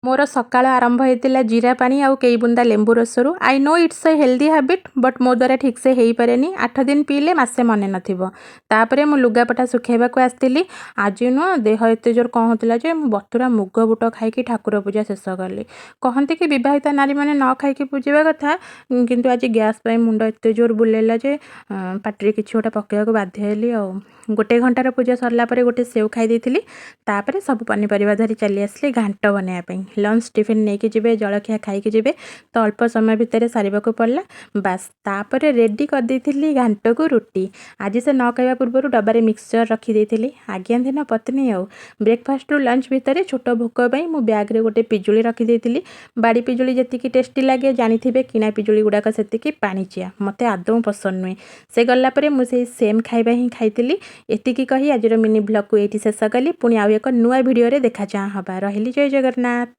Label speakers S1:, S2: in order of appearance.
S1: ମୋର ସକାଳ ଆରମ୍ଭ ହେଇଥିଲା ଜିରା ପାଣି ଆଉ କେଇ ବୁନ୍ଦା ଲେମ୍ବୁ ରସରୁ। I know it's a healthy habit, but ମୋ ଦ୍ୱାରା ଠିକ୍ସେ ହେଇପାରେନି। 8 ଦିନ ପିଇଲେ ମାସେ ମନେ ନଥିବ। ତାପରେ ମୁଁ ଲୁଗାପଟା ଶୁଖାଇବାକୁ ଆସିଥିଲି। ଆଜି ନୁହଁ, ଦେହ ଏତେ ଜୋର କ'ଣ ହେଉଥିଲା ଯେ ମୁଁ ବତୁରା ମୁଗ ବୁଟ ଖାଇକି ଠାକୁର ପୂଜା ଶେଷ କଲି। କହନ୍ତି କି ବିବାହିତା ନାରୀମାନେ ନ ଖାଇକି ପୂଜିବା କଥା, କିନ୍ତୁ ଆଜି ଗ୍ୟାସ୍ ପାଇଁ ମୁଣ୍ଡ ଏତେ ଜୋର ବୁଲେଇଲା ଯେ ପାଟିରେ କିଛି ଗୋଟେ ପକାଇବାକୁ ବାଧ୍ୟ ହେଲି। ଆଉ ଗୋଟେ ଘଣ୍ଟାର ପୂଜା ସରିଲା ପରେ ଗୋଟେ ସେଉ ଖାଇ ଦେଇଥିଲି। ତାପରେ ସବୁ ପନିପରିବା ଧରି ଚାଲି ଆସିଲି ଘାଣ୍ଟ ବନାଇବା ପାଇଁ। ଲଞ୍ଚ ଟିଫିନ୍ ନେଇକି ଯିବେ, ଜଳଖିଆ ଖାଇକି ଯିବେ, ତ ଅଳ୍ପ ସମୟ ଭିତରେ ସାରିବାକୁ ପଡ଼ିଲା। ବାସ୍, ତାପରେ ରେଡ଼ି କରିଦେଇଥିଲି ଘାଣ୍ଟକୁ ରୁଟି। ଆଜି ସେ ନ କହିବା ପୂର୍ବରୁ ଡବାରେ ମିକ୍ସଚର୍ ରଖିଦେଇଥିଲି। ଆଜ୍ଞାଧୀନ ପତ୍ନୀ। ଆଉ ବ୍ରେକଫାଷ୍ଟରୁ ଲଞ୍ଚ ଭିତରେ ଛୋଟ ଭୋକ ପାଇଁ ମୁଁ ବ୍ୟାଗ୍ରେ ଗୋଟେ ପିଜୁଳି ରଖିଦେଇଥିଲି। ବାଡ଼ି ପିଜୁଳି ଯେତିକି ଟେଷ୍ଟି ଲାଗେ ଜାଣିଥିବେ, କିଣା ପିଜୁଳି ଗୁଡ଼ାକ ସେତିକି ପାଣିଚିଆ, ମୋତେ ଆଦୌ ପସନ୍ଦ ନୁହେଁ। ସେ ଗଲା ପରେ ମୁଁ ସେଇ ସେମ୍ ଖାଇବା ହିଁ ଖାଇଥିଲି। ଏତିକି କହି ଆଜିର ମିନି ବ୍ଲଗ୍କୁ ଏଇଠି ଶେଷ କଲି। ପୁଣି ଆଉ ଏକ ନୂଆ ଭିଡ଼ିଓରେ ଦେଖା ଚାହାଁ ହେବା। ରହିଲି, ଜୟ ଜଗନ୍ନାଥ।